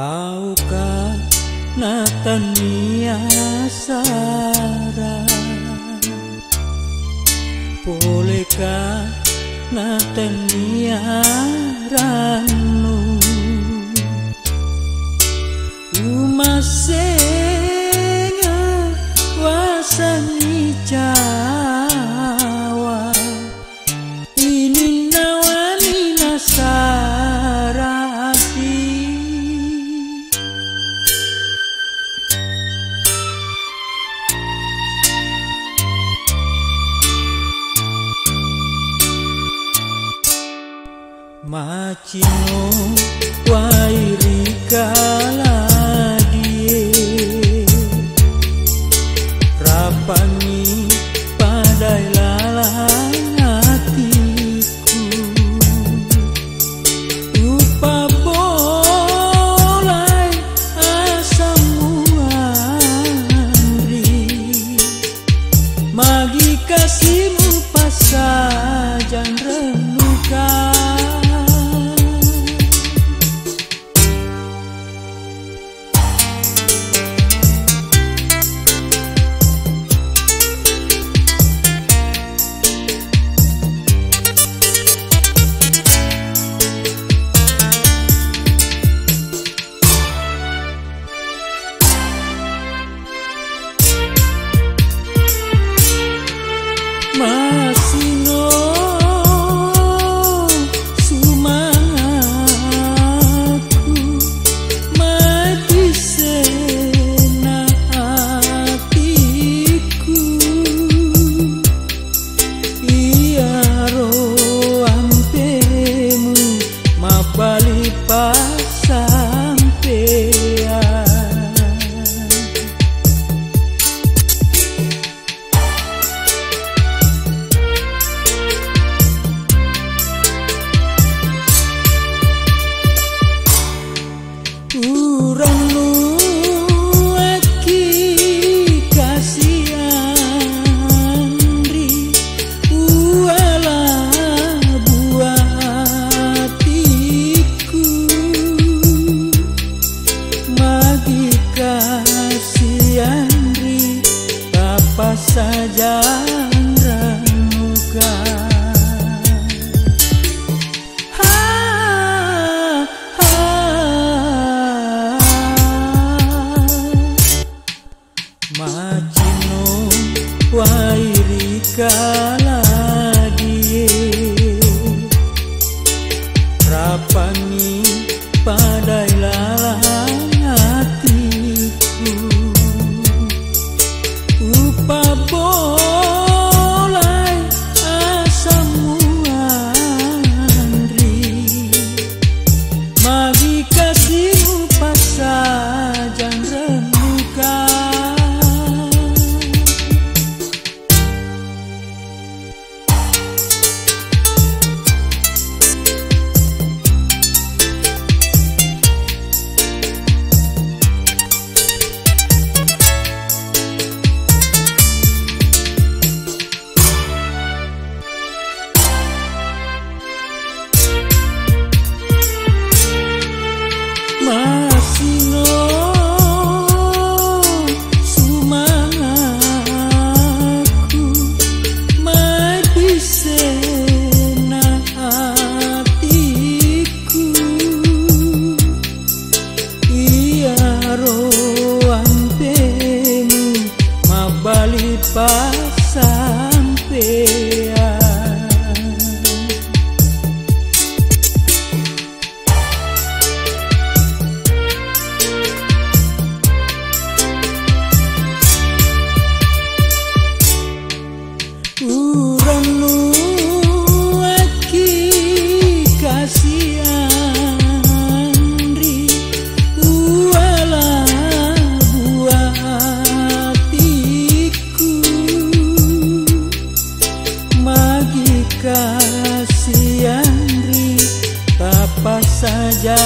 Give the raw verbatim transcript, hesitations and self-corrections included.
Tauka na tania sara, poleka na tania rannu. Umassenga wasani cawa, ininna wani nasara ati. Macino wai ri kaladie, rapangi padai lalang atiku. Upabbolai asammu anri, magi kasimu passajang rennuka. Masino sumangaku, madisena atiku. Iyaro ampemu mabbali passampeang. Urennuakki kasianri, uwala bua atiku. Magi kasianri, tappa sajang rennuka. Ha, ha. Macino wai ri kaladie, rapangi padai lalang atiku. Upabbolai asammu anri, magi kasimu passajang rennuka. Masino sumangaku, madisena atiku. Iyaro ampemu mabbali passampeang. Urennuakki kasianri, uwala bua atiku. Magi kasianri, tappa saja